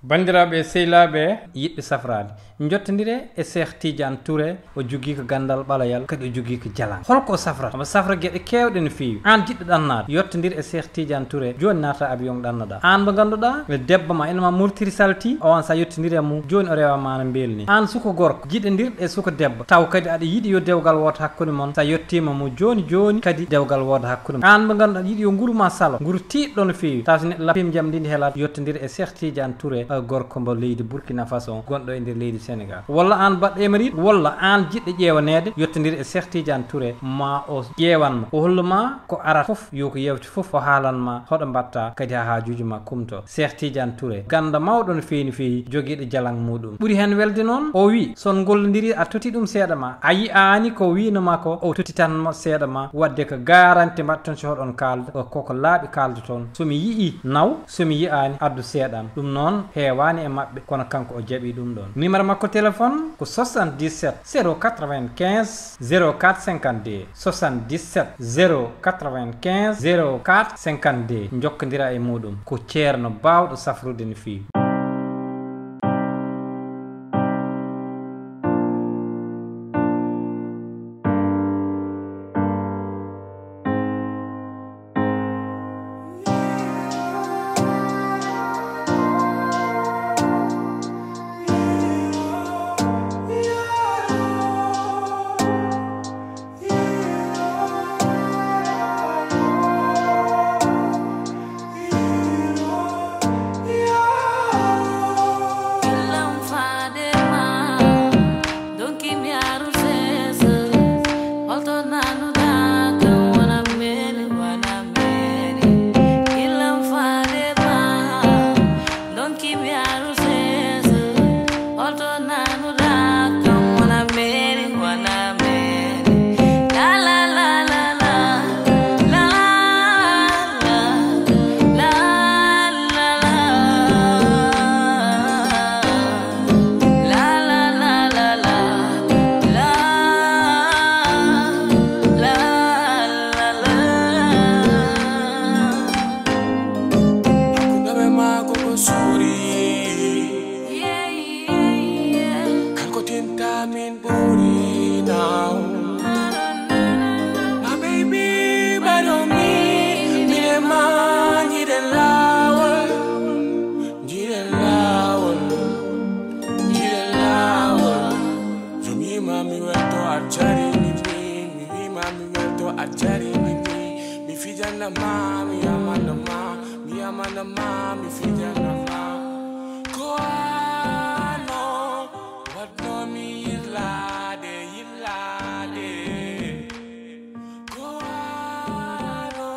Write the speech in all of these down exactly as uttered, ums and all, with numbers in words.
Banndiraaɓe e sehilaaɓe yiɗɓe safraade, njottondire e Cheikh Tidiane Touré. O jogii ko ganndal ɓalayal, kadi o jogii ko jalan. Holko o safrata? Omo safra geɗe keewɗe no feewi. Aan jiɗɗo ɗannaade, yottondir e Cheikh Tidiane Touré. Jooni naata avion ɗannoɗaa. Aan mo ngannduɗaa, debbo ma ina ma murtiri salti, o on sa yottondir e mum, jooni o rewa ma no mbelni. Aan suka gorko, jiɗondir e suka debbo, taw kadi aɗa yiɗi yo dewgal wooto hakkunde mon, sa yottiima mo jooni jooni kadi dewgal wooda hakkunde mon. Aan mo ngannduɗaa yiɗi yo nguru ma salo, nguru tiiɗɗo no feewi, taw so neɗɗo lappiima jam ndi ndi helaat, yottondir e Cheikh Tidiane Touré, eh, gorko mbo leydi Burkina Faso, gonɗo e nder leydi Sénégal. Walla aan baɗɗo émérite, walla aan jiɗɗo ƴeewaneede, yottondir e Cheikh Tidiane Touré, ma o ƴeewan ma. O hollu ma ko arata fof, yo ko yewti fof, o haalan ma hoɗo mbaɗta, kadi haa haajuuji ma kumto. Cheikh Tidiane Touré, ganndo mawɗo no feewi no feewi, jogiiɗo jalan muɗum. Ɓuri heen welde noon, o wi, so on ngollondiri, a toti ɗum seeɗa ma, a yi'aani ko wiino ma ko, o totitan mo seeɗa ma, wadde ko garanti mbaɗton so hoɗon kaalda, ko, ko laaɓi kaaldoton. So mi yi'i, naw, so mi yi'aani, addu seeɗa am. Ɗum noon heewaani e maɓɓe, kono kanko o jaɓi ɗum ɗoon. Numéro makko téléphone ko soixante-dix-sept zéro quatre-vingt-quinze zéro quatre cinquante-deux, soixante-dix-sept zéro quatre-vingt-quinze zéro quatre cinquante-deux. Njokkondira e muɗum. Ko ceerno baawɗo safrude no feewi. Hakkunde maako ko suuri. Kanko tinta min ɓuri now. My baby, but on me, mine ma, njiɗen laawol, njiɗen laawol, njiɗen laawol. Jomima mi welto a jari ni, mi wima mi welto a jari ni. Mi fijana ma, mi yamana ma, mi yamana ma, mi fijana ma. Ko ano, waɗno mi yirlade, yirlade. Ko ano,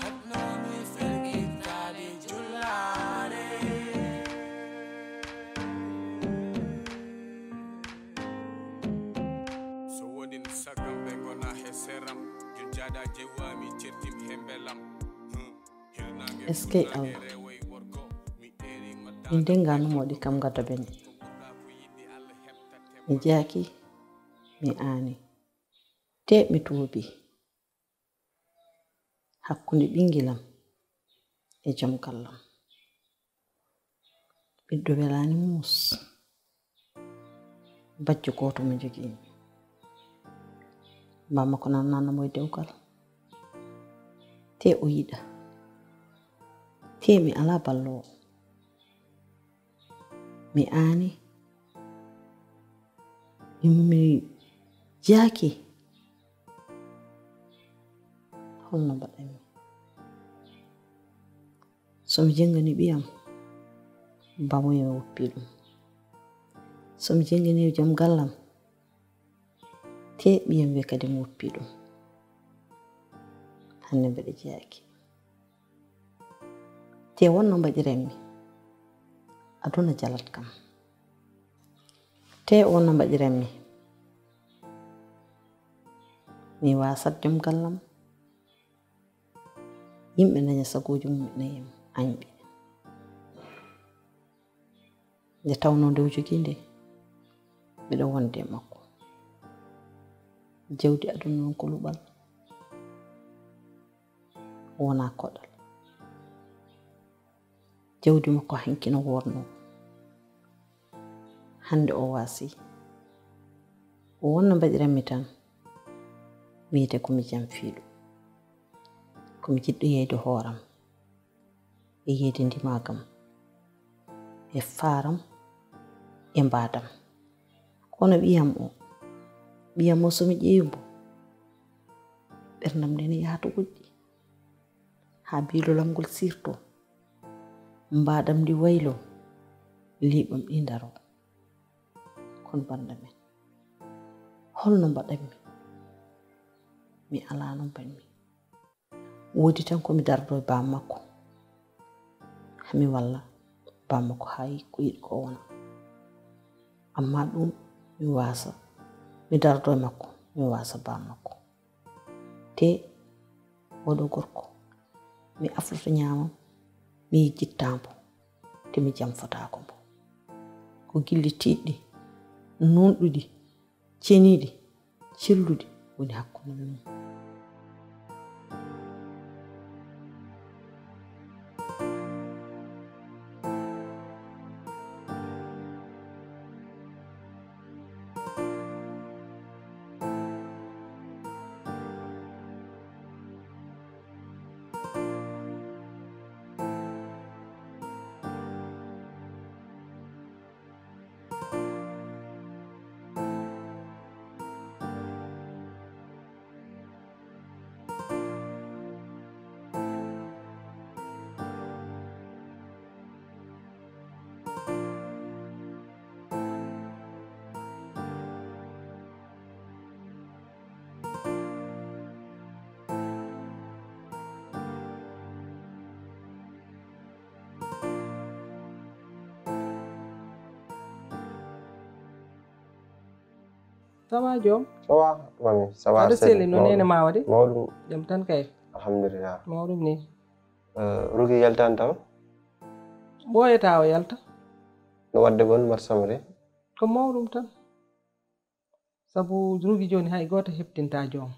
haɗno mi fergitade, jullade. So wodin sagam ɓe gona he seram, jun jada jewami certim he mbelam. Eskey Allah. Min de nganum waɗi kam gada bene. Mi jaaki, mi aani. Te mi tuubi. Hakkunde ɓingilam e jom gallam. Ɓiɗɗo welaani muus. Bajjo gooto mo njogii. Bamma ko nannaano mo e dewgal. Te o yiɗa. Te mi alaa balloowo. Mi aani. Mi, mi jaaki. Holno mbaɗanmi? So mi jenngani ɓiyam, bamoyam woppi ɗum. So mi jenngani jom gallam, te ɓiyam wiya kadi mi woppi ɗum. Hannde mbeɗa jeyaaki. Te wonno mbaɗiranmi, aduna jalat kam. Te wonno mbaɗiranmi, mi wasat jom gallam, yimɓe daña sagooji mum ina yem añɓe. Nde tawnoo nde o jogii nde, mbeɗa wonde e makko. Jawdi aduna noon ko luɓal, wonaa koɗal. Jawdi makko hanki no woodnoo, Hannde o waasi. O wonno mbaɗiranmi tan. Mi wiyete ko mi jam fiiɗo. Ko mi jiɗɗo yeyde hooram. E yeyde ndimagam. E faaram. E mbaadam. Kono ɓiyam o. Ɓiyam o so mi ƴeewi mbo. Ɓerdam nden yaha to goɗɗi. Haa biilolam ngol siirto. Mbaadam ndi waylo. Liiɓam ɗi ndaro. Kono bannda men. Holno mbaɗanmi? Mi alaa no mbaɗmi. Woodi tan ko mi dardo e baam makko. Haa mi walla baam makko haa yi-, ko yiɗi ko wona. Amma ɗum mi waasa. Mi dardo e makko, mi waasa baam makko. Te oɗo gorko, mi afloto ñaamam, mi yejjittaa mbo, te mi jamfotaako mbo. Ko gilli tiiɗɗi, nuunɗuɗi, ceniiɗi, celluɗi woni hakkunde men. Ça va, Joom? Ça va, mami, ça va. Aɗa selli, no neene ma waɗi? Mawɗum. Jam tan kay. Alhamdulillah. Mawɗum ni. Eh, Rougui yaltaani taw? Ɓooyata o yalta. No waɗde bon, mbaɗ samre? Ko mawɗum tan. Sabu Rougui jooni hay gooto heɓtintaa Joom.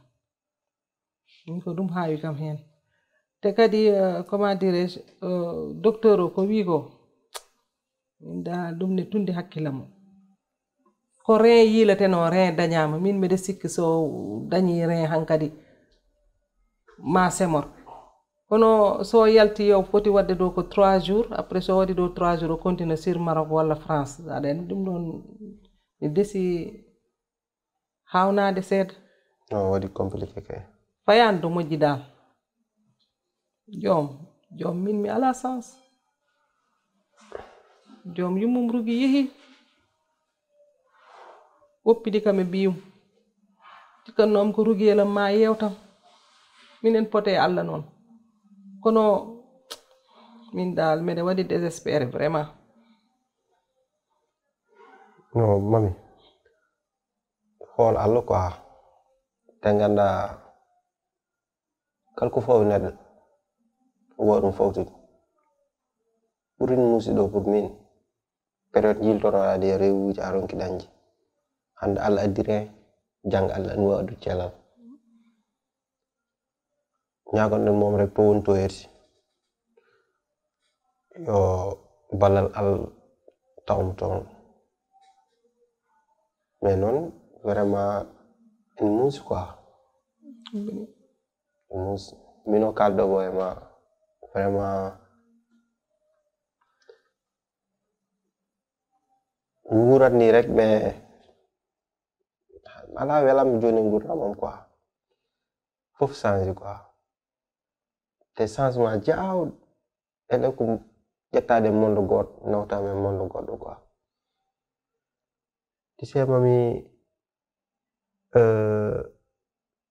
Min ko ɗum haawi kam heen. Te kadi, eh, comment dirais-je, eh, docteur o ko wii ko, min da ɗum ne tundi hakkillam. Ko rein yiilatenoo, rein dañaama. Min mbiɗa sikki so dañii rein hankadi ma semor. Kono so yalti yo foti waɗde ɗo ko trois jours, après so waɗi ɗo trois jours o continue sur Maroc walla France. Aɗa anndi ɗum ɗon mi desi haawnaade seeɗa. No waɗi compliqué kay. Fayaani to moƴƴi daal. Joom, joom min mi alaa sens. Joom yummum Rougui yehi. Woppidi kam e ɓiyum. Cikkannoom ko Rougui elam ma yeewtam. Minen pote e Allah noon. Kono min daal mbeɗa waɗi désespéré vraiment. No, mami. Hool Allah quoi. Te ngannda kala ko faawi neɗɗo, o waawi ɗum fawtude. Ɓurɗo muusi ɗo pour min, période jiltoɗo aadi e rewuji a ronki dañde. Hannde Allah addi rein, janngo Allah ene waawi addude cellal. Ñaagonɗen moom rek to woni to yetti. Yo ballal Allah taw mo toon. Mais noon, vraiment, ene muusi quoi. Ene muusi. Min o kaalɗo ko e ma, vraiment, mi wuurat ni rek, mais alaa welammi jooni e nguurndam am quoi. Fof change quoi. Te changement jaawɗo, ene ko ƴettaade e monde goɗɗo, nawtaama e monde goɗɗo quoi. Tu sais, mami, euh,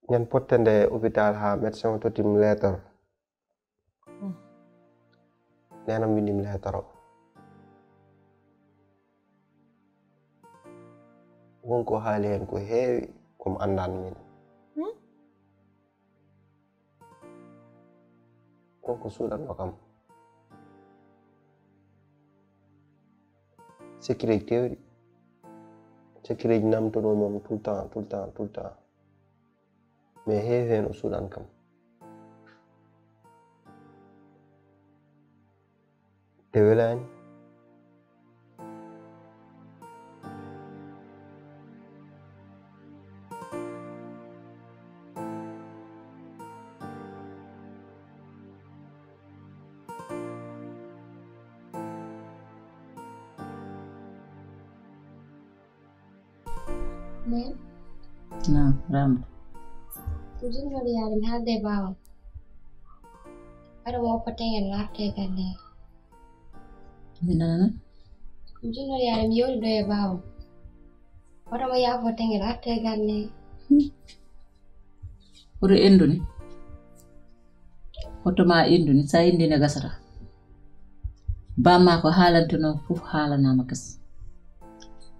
ñande pottande hôpital haa médecin o tottim lettre. Hmm. Neenam winndi mi lettre o. Won ko haali heen ko heewi, ko mi anndaani min. Hmm? Ɗum ko suuɗatnoo kam. Secret keewɗi. Secret ji namtonoo moom tout le temps, tout le temps, tout le temps. Mais heewi heen o suuɗan kam. Te welaani. Naam, Ramata. Ko jinnoɗo yaade mi haalde e baawam. Aɗa mo woppa tengel arta e galle. Mi nanana. Ko jinnoɗo yaade mi yewti ɗo e baawam. Wata mo yaafo tengel arta e galle. Hoto endu ni. Hoto ma endu ni, sa endi ne gasata. Bamma ko haalantenoo fof haalanaama gas.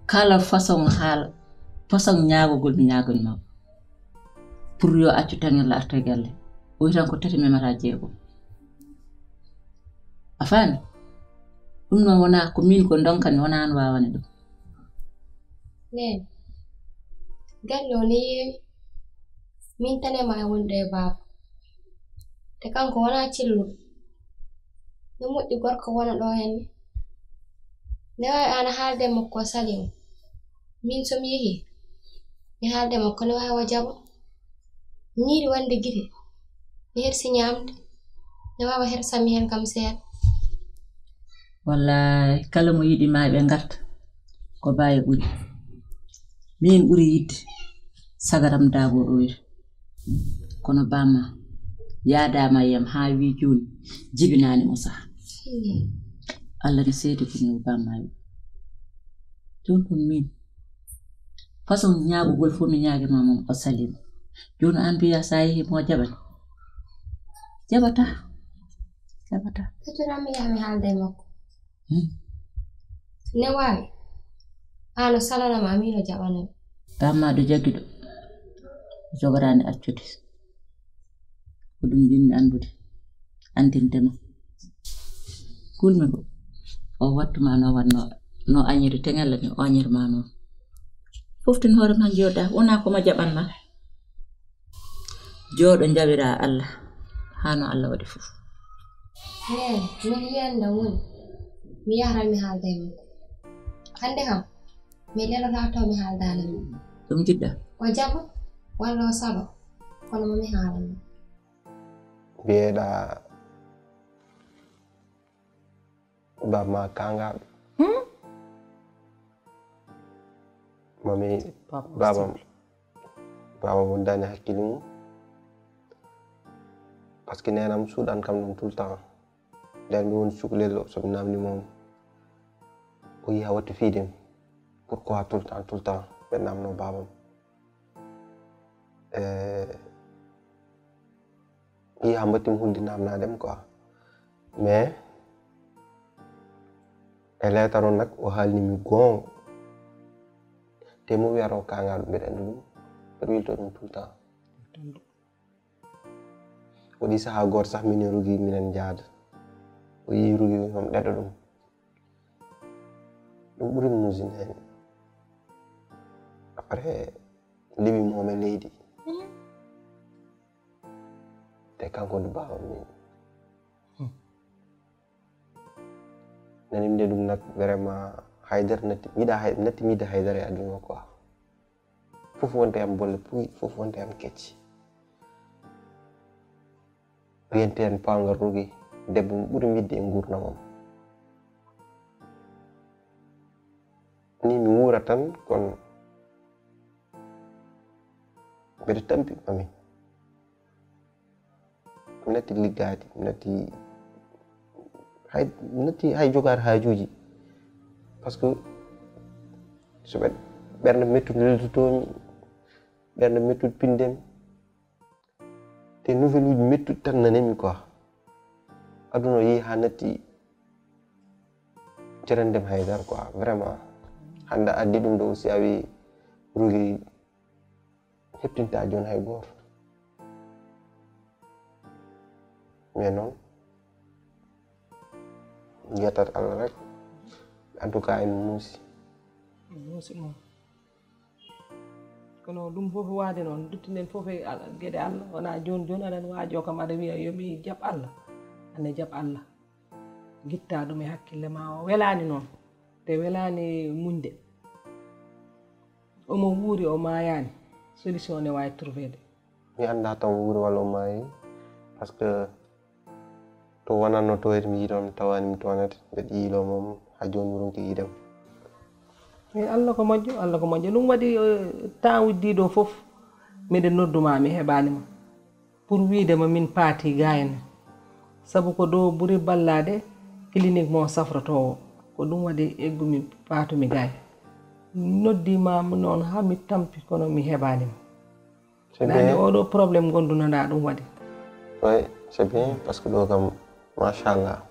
Kala façon haala, façon ñaagogol mi ñaagani ma ko. Pour yo accu tangel arta e galle. O wi tan ko tati memata jeego. A faami? Ɗum noon wonaa ko min ko ndonkami, wonaa an waawani ɗum. Neen, galle o ne yeewi. Min tan e ma e wonde e baaba. Te kanko wonaa cilluɗo. Ne moƴƴi gorko wona ɗo henne. Ne waawi aan haalde e makko o salii mo. Min so mi yehii, mi haalde e makko ne waawi o jaɓa. Mi yiɗi wonde gite. Mi hersi ñaamde. Ne waawa hersami heen kam seeɗa. Wallaay, kala mo yiɗi ma ɓe ngarta. Ko baaye ɓuri. Min ɓuri yiɗde sagaram daago ɗoyre. Kono bamma yaadama yam haa wi jooni jibinaani mo saha. Allah ne seedi ko mi bamma yo. Jooni ɗum min. Façon ñaagugol fof mi ñaagima mum o salima. Jooni an mbiya sa yehi mo jaɓani. Jaɓata. Jaɓata. Fecciraami yaha mi haalda e makko. Hmm. Ne waawi. Aan o salanama, min o jaɓanami. Bamma ɗo jaggi ɗo. Jogoraani accude. Ko ɗum jinmi anndude. Anndinde ma. Kulmi ko. O wattu ma no wanno. No añiri teŋella ni o añiri ma noon. Foftin hoore ma jooɗa. Wona ko ma jaɓan ma. Jooɗo njawira Allah. Haa no Allah waɗi fof. Hee, min yiyannda woni. Mi yahran mi haalda e makko. Hannde kam, mi leloto taw mi haaldaani mo. Ɗum jiɗɗa? O jaɓa, walla o saɓa. Kono mo mi haalani. Mbiyeɗa bamma kangaɗo. Hmm? Mami babam. Babam wondani hakkille mum. Parce que nenam suuɗan kam ɗum tout le temps. Nden mi woni cukalel o, somi namni mom. O yiya wattu fiide mi. Pourquoi tout le temps, tout le temps ɓe namno babam? Eh, yiya mbattim hulde namnaade mi quoi. Mais e leetar o nag o haalni mi goonga. Te mo wiyata o kangaɗo mbeɗa anndi ɗum. Mbeɗa wilto ɗum tout le temps. Waɗi saha gooto sah min e Rugi minen njaada. O yii Rugi wi mom ɗeɗo ɗum. Ɗum ɓuri musinde heen. Après liɓi mom e leydi. Te kanko ndu baba min. Nani minde ɗum nag vraiment haydara natti miɗa hay natti miɗa haydara e aduna o quoi. Fof wonta yam bolle puy, fof wonta yam kecci. Wiyante en pawngal Rugi, debbo mo ɓuri midde e nguurndam am. Ni mi wuura tan kono mbeɗa tampi mami. Natti liggaade, natti hay natti hay jogaade haajuuji. Parce que so ɓe ɓernde mettude leldotomi, ɓernde mettude pindemi. Te nouvelle uji mettuɗi tan nanemi quoi. Aduna o yehi ha natti jarandem haydara quoi vraiment. Hande addi ɗum ɗo aussi a wi Rugi heptinta joni hay goto. Mais noon, yettat Allah rek. En tout cas en muusi. Muusi moom. Kono ɗum fof waade noon duttinen fof e geɗe Allah. Wona jooni jooni aɗa waajo kam aɗa wiya yomi jaɓ Allah. Ane jaɓ Allah. Gitta ɗum e hakkille ma o welaani noon. Te welaani muñde. Omo wuuri o maayaani. Solution ne waawi trouveede. Mi annda taw wuuri walla o maayi. Parce que to wonanno toyde mi yiɗo mi tawani mi toonete mbeɗa yiilo mom ha joni mi ronki yiidem. E Allah ko moƴƴo, Allah ko moƴƴo. Ɗum waɗi, eh, temps uddiiɗo fof, miɗen noddu ma, mi heɓaani ma. Pour wiide ma min paati gayna. Sabu ko ɗo ɓuri ballaade clinique mo safrotoowo. Ko ɗum waɗi eggumi paatumi gay. Noddi ma noon haa mi tampi kono mi heɓaani ma. C'est bien. Oɗo problème gondunoɗa ɗum waɗi. Oui, c'est bien parce que ɗo kam machallah.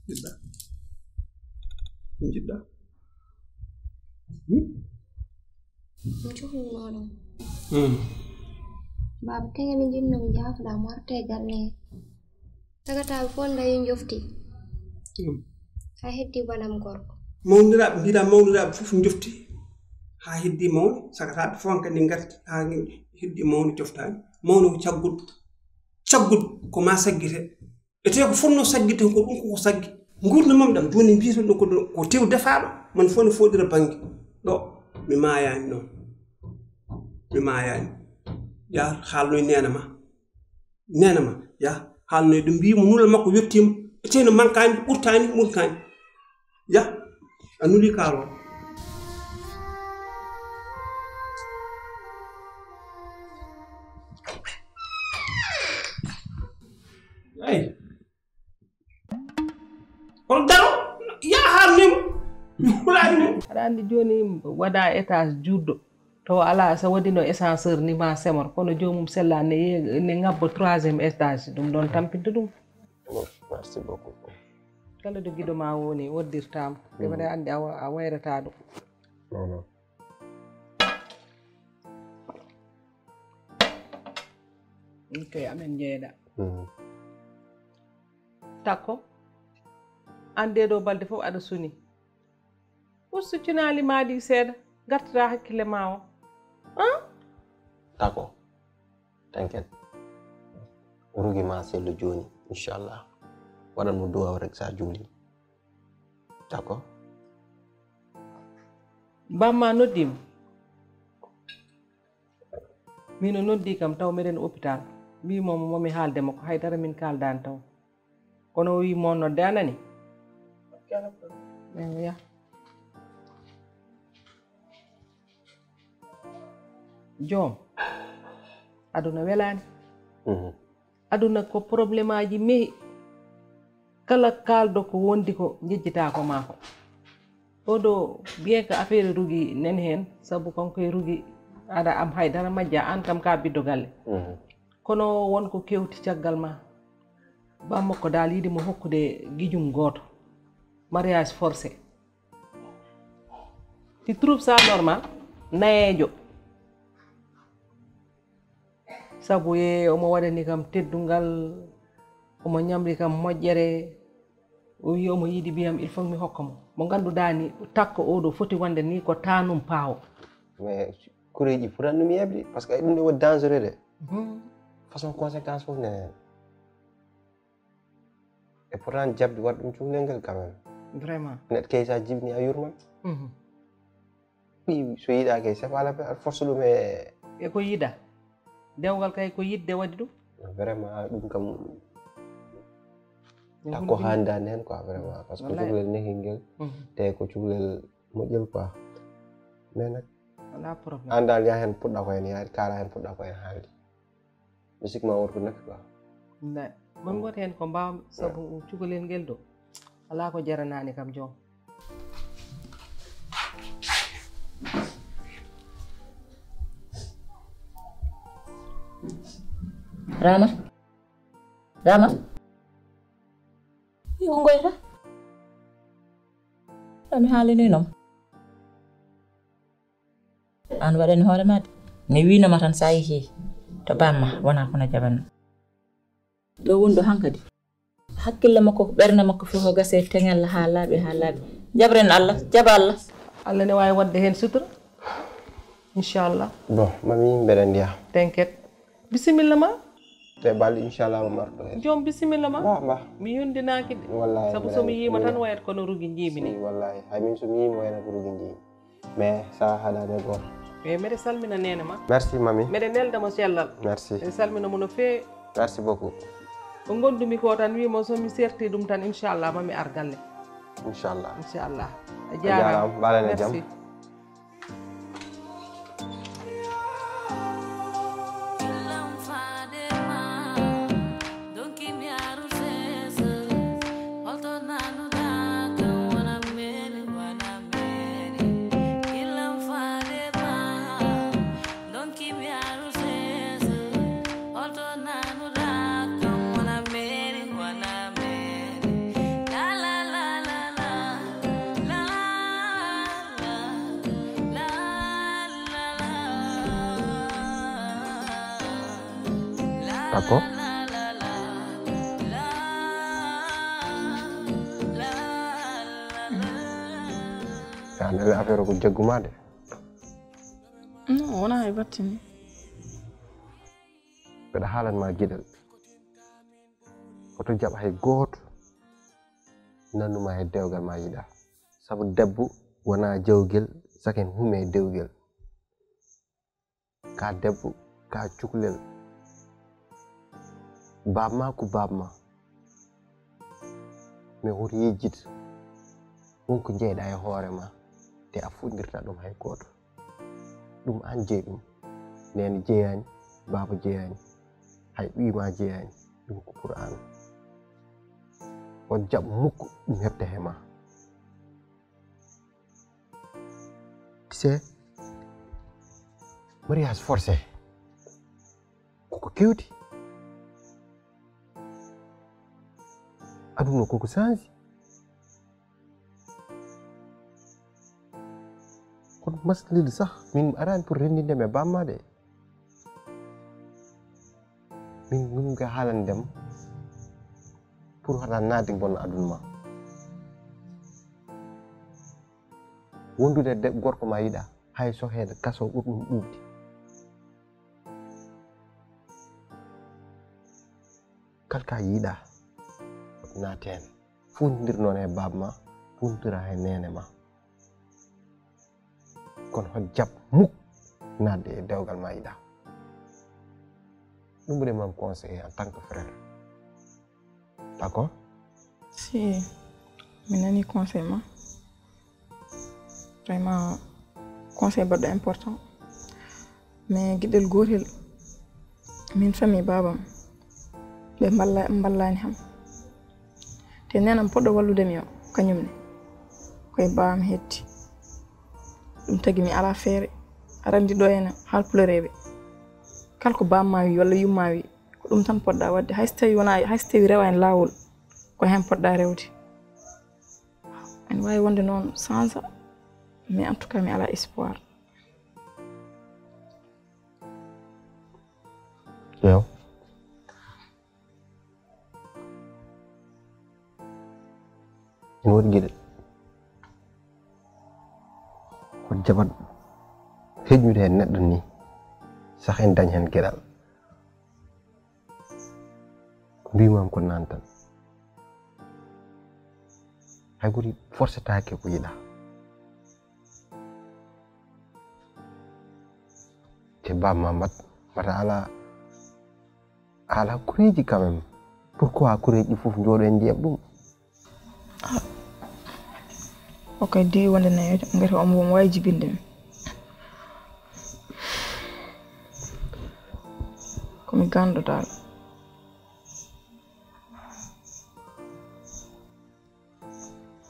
Jiɗɗa. Ko jiɗɗa? Hmm? Mi cukalno ɗum. Hmm. Baaba, tege mi jinno mi jaafoɗa mo arta e galle he. Sagataaɓe fof ndayi njofti. Hmm. Hay heddi banam gorko. Mawniraaɓe, mbiɗa mawniraaɓe fof njofti. Haa heddi mawni, sagataaɓe fof kadi ngarti. Haa heddi mawni joftaani. Mawni ko cagguɗo. Cagguɗo ko ma saggite. Etee ko fotnoo saggitde ko ɗum koko saggi. Nguurndam am ɗam, jooni mbiyeten ɗum ko, ko tew defaaɗo, man fof ne fooɗira bannge. Ɗo, mi maayaani noon. Mi maayaani. Yaa, haalnoy neene ma. Neene ma, yaa, haalnoy ɗum, mbiyi mo nulal makko yettiima. Etee no mankaani, ɓurtaani, ɓurtaani. Yaa, a nulii kaal o. Eey. Oto daro, yaa haalnima. Mi hulaani mo. Aɗa anndi jooni waɗa étage juutɗo. To alaa, so waɗino ascenseur ni ma semor, kono joomum sella ne ye-, ne ngabba troisième étage, ɗum ɗoon tampinta ɗum. Bon, merci beaucoup. Kala ɗo giɗo ma woni, woddirtaama. Nde mbaɗa anndi a wa-, a wayrataa ɗum. Non, non. Ok, amen njeeɗa. Mhm. Takko, aan ɗee ɗoo balɗe fof aɗa suni. Ustu cinaali maa ɗi seeɗa, ngartata hakkille maa o. An? Takko, t'inquiète. Rugi ma sellu jooni, inchallah. Waɗan mo duwaaw rek so a juuli. Takko. Bamma noddiima. Min o noddi kam taw miɗen hôpital. Mbii mo mo mi haalde makko, haydara min kaaldaani taw. Kono o wii mo nodde, a nani? Ewa, ya. Joom, aduna welaani. Mhm. Aduna ko problème aji mehi. Kala kaalɗo ko wondi ko, njejjitaa ko maa ko. Oɗo, bien que affaire rugi nani heen, sabu kanko e rugi aɗa am haydara majja, aan kam ka ɓiɗɗo galle. Mhm. Kono won ko kewti caggal ma. Bammakko daal yiɗi mo hokkude gijum gooto. Mariage forcé. Tu trouves ça normal? Nayeejo. Sabu e omo waɗani kam teddungal, omo ñamri kam moƴƴere, o wi omo yiɗi mbiyam, il faut mi hokka mo. Mo ngannduɗaa ni, takko oɗo foti wonde ni ko taanum paawo. Mais kureeji poti ɗum yeɓde, parce que ɗum ɗo waɗi dangereux de. Mhm. Façon conséquence fof ne heen. Et pourtant, jaɓde waɗ ɗum cukalel ngel quand même. Vraiment. Neɗɗo kay, so a jibini, a yurman. Mhm. Ɓiy, so yiɗaa kay, c'est pas la peine, aɗa force ɗum e. E ko yiɗa. Dewgal kay ko yiɗde waɗi ɗum. Vraiment, ɗum kam. Ɗum takko hunde haandaani heen quoi, vraiment. Parce que wallaahi. Cukalel nehel ngel, mhm, te ko cukalel moƴƴel quoi. Mais nag, wala problème. Aan daal, yaa heen puɗɗa ko heen yaade, kaala heen puɗɗa ko heen haalde. Musique ma won ko nafi quoi. Nda, mon goto heen ko mbaawmi, sabu cukalel ngel ɗo, alaa ko jaranaani kam joom. Rama? Rama? Ko ngoyata? Ɗo mi haalini noon. Aan waɗani hoore ma de. Mi wiinoma tan sa yehi to bamma, wona kono jaɓanno. Ɗo woni ɗo hankadi. Hakkille makko, ɓernde makko fof ko gasi e teŋel haa laaɓi, haa laaɓi. Jaɓren Allah, jaɓa Allah. Allah ne waawi waɗde heen sutura. Inchallah. Bon, mami, mbeɗa ndiya. T'inquiète. Bisimilla ma. Te bal, inchallah, ma marɗo heen. Joom, bisimilla ma. Ba, ba. Mi yondinaaki de. Wallahi, sabu so mi yiima tan wayata kono rugi njiimi ni. Si, wallahi. Hay min so mi yiima wayata ko rugi njiimi. Mais sa haɗaade e gooto. E mbeɗa salmina neene ma. Merci, mami. Mbeɗa nelda mo cellal. Merci. Mbeɗa salmina mo no feewi. Merci beaucoup. Ko ngondumi ko tan, wiimo so mi serti ɗum tan, inchallah, ma mi ar galle. Inchallah. Inchallah. A jaaraama. Baale ne jam. Merci. D'accord. Ka nene affaire o ko jagguma de. Non, wona e battini. Mbeɗa haalan ma giɗal. Oto jaɓ hay gooto nannuma e dewgal ma yiɗa. Sabu debbo wona jawgel, saken hume e dewgel. Ka debbo, ka cuklel. Baaba ma ko baaba ma. Mais woto yejjit. Won ko jeyɗa e hoore ma, te a fuɗɗirta ɗum hay gooto. Ɗum aan jeyi ɗum. Neene jeyaani, baaba jeyaani, hay ɓiy ma jeyaani. Ɗum ko pour aan. Oto jaɓ mukk ɗum heɓta he ma. Tu sais, mariage forcé koko kewti. Aduna koko sanji. Kono maslil sax min arani pour renndinde mi e bamma de. Min min ga haalandem pour hata naati bonno aduna ma. Wondude de gorko ma yiɗa hay so heede kaso ɓur ɗum ɓuuɓde. Kala ka yiɗa naati heen. Fuuntindir noon e baaba ma, fuuntira he neene ma. Kono hol jaɓ muk naatde e dewgal ma yiɗa. Ɗum woni mam conseil en tant que frère. D'accord? Si mi nani conseil ma, vraiment conseil baɗɗo important. Mais giɗel gotel, min famille babam ɓe mballa mballani ham. Te nenam poɗɗo wallude mi o kañum ne koye bawam hetti. Ɗum tagi mi ala feere. Aɗa andi ɗo ena haalpulereɓe, kala ko bamma wi walla yumma wi, ko ɗum tan poɗɗa wadde. Hay so tawi wona, hay so tawi rewa en lawol, ko hen poɗɗa rewde. Ene wawi wonde noon change, mais en tout cas mi ala espoir. Ew. Ene woodi geɗe ko jaɓat heƴnude heen neɗɗo ni, sax en dañ heen geɗal. Ko mbimam ko naan tan. Hay gooto forcetaake ko yiɗa. Te bamma mbat mbata ala ala kureeji quand même. Pourquoi kureeji ɗi fof jooɗo en ndiyam ɗum? O kay diwi wonde nayoto ngati omo omo wawi jibinde mi. Komi ganndo dal.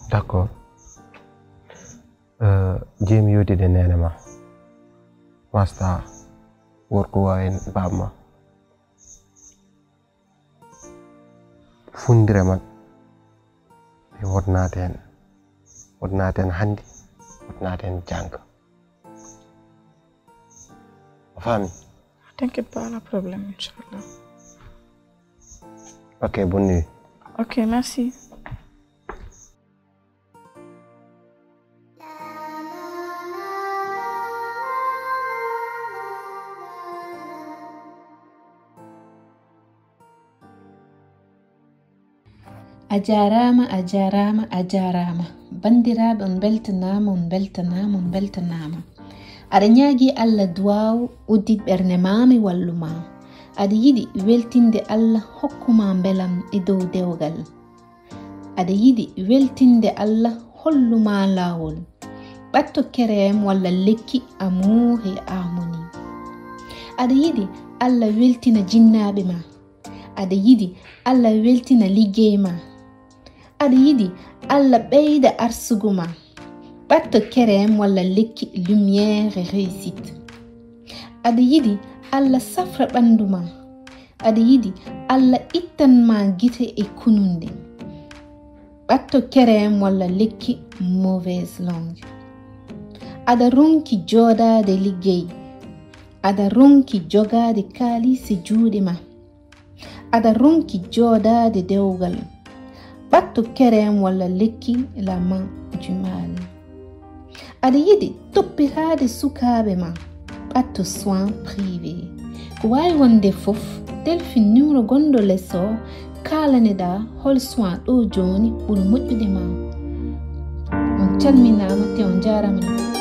D'accord. Jeemi yewtide neene ma wasta worko wawi bamma. Fundire man Woto naate heen. Woto naate heen hannde. Woto naate heen janngo. A faami? T'inquiète pas, la problème, Inch'Allah. Ok, bonne nuit. Ok, merci. A jaaraama, a jaaraama, a jaaraama. Banndiraaɓe, on mbeltanaama, on mbeltanaama, on mbeltanaama. Aɗa ñaagii Allah duwaaw, uddit ɓernde maa, mi wallu ma. Aɗa yiɗi weltinde Allah, hokku ma mbelam e dow dewgal. Aɗa yiɗi weltinde Allah, hollu ma laawol. Ɓatto kerem walla lekki Amour et Harmonie. Aɗa yiɗi Allah weltina jinnaaɓe ma. Aɗa yiɗi Allah weltina liggey ma. Aɗa yiɗi Allah ɓeyda arsugu ma. Ɓatto kerem walla lekki Lumière et Réussite. Aɗa yiɗi Allah safra ɓanndu ma. Aɗa yiɗi Allah ittan ma gite e kununde. Ɓatto kerem walla lekki Mauvaise Langue. Aɗa ronki jooɗaade liggey. Aɗa ronki jogaade kaalis e juuɗe ma. Aɗa ronki jooɗaade dewgal. Ɓatto kerem walla lekki La Main du Mal. Aɗa yiɗi toppitaade sukaaɓe ma. Ɓatto soin privé. Ko waawi wonde fof, telfin numéro gonɗo les o, kaalaneɗaa hol soin ɗo jooni ɓuri moƴƴude ma. On calminaama te on njaaraama.